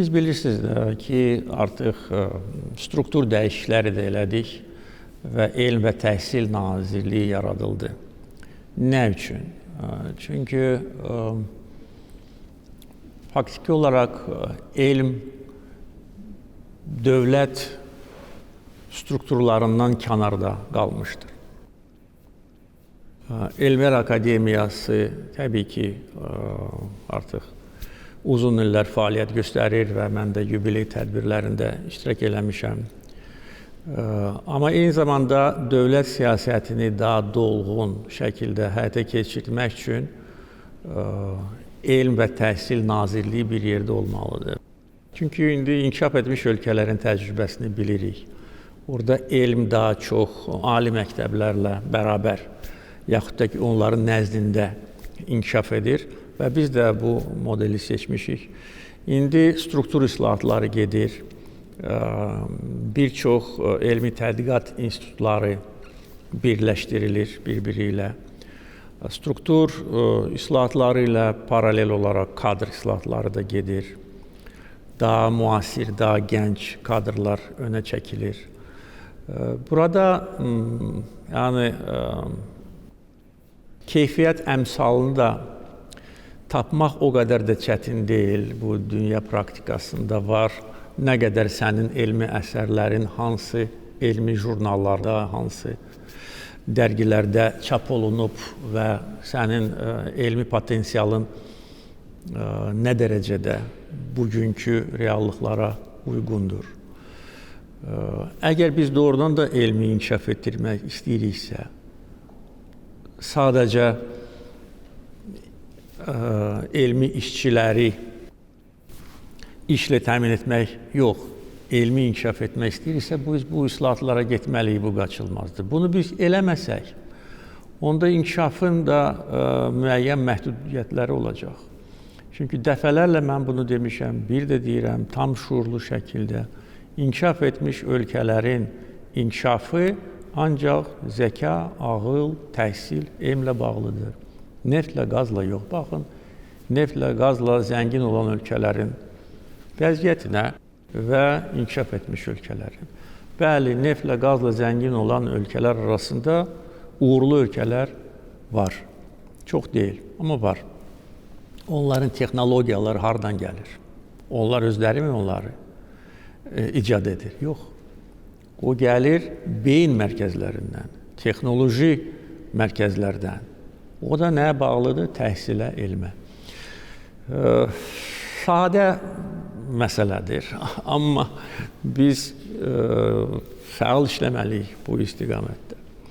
Biz bilirsiniz də ki, artıq struktur dəyişiklikləri də elədik və Elm və Təhsil Nazirliyi yaradıldı. Nə üçün? Çünki faktiki olaraq elm dövlət strukturlarından kənarda qalmışdır. Elmlər Akademiyası təbii ki, artıq uzun illər fəaliyyət göstərir və mən də yubiley tədbirlərində iştirak eləmişəm. Amma eyni zamanda dövlət siyasətini daha dolğun şəkildə həyata keçirmək üçün Elm və Təhsil Nazirliyi bir yerdə olmalıdır. Çünki indi inkişaf etmiş ölkələrin təcrübəsini bilirik. Orada elm daha çox ali məktəblərlə bərabər, yaxud da ki, onların nəzdində inkişaf edir və biz də bu modeli seçmişik. İndi struktur islahatları gedir. Bir çox elmi tədqiqat institutları birləşdirilir bir-biri ilə. Struktur islahatları ilə paralel olaraq kadr islahatları da gedir. Daha müasir, daha gənc kadrlar önə çəkilir. Burada yəni keyfiyyət əmsalını da tapmaq o qədər də çətin deyil. Bu dünya praktikasında var. Nə qədər sənin elmi əsərlərin hansı elmi jurnallarda, hansı dərgilərdə çap olunub və sənin elmi potensialın nə dərəcədə bugünkü reallıqlara uyğundur. Əgər biz doğrudan da elmi inkişaf etdirmək istəyiriksə, sadəcə elmi işçiləri işlə təmin etmək yox, elmi inkişaf etmək istəyiriksə, biz bu islahatlara getməliyik, bu qaçılmazdır. Bunu biz eləməsək, onda inkişafın da müəyyən məhdudiyyətləri olacaq. Çünki dəfələrlə mən bunu demişəm, bir də deyirəm, tam şuurlu şəkildə inkişaf etmiş ölkələrin inkişafı ancaq zəka, ağıl, təhsil, elmlə bağlıdır. Neftlə, qazla yox. Baxın, neftlə, qazla zəngin olan ölkələrin vəziyyətinə və inkişaf etmiş ölkələrin. Bəli, neftlə, qazla zəngin olan ölkələr arasında uğurlu ölkələr var. Çox deyil, amma var. Onların texnologiyaları hardan gəlir? Onlar özləri mi onları icad edir? Yox. O gəlir beyin mərkəzlərindən, texnoloji mərkəzlərdən. O da nəyə bağlıdır? Təhsilə, elmə. Sadə məsələdir. Amma biz fəal işləməliyik bu istiqamətdə.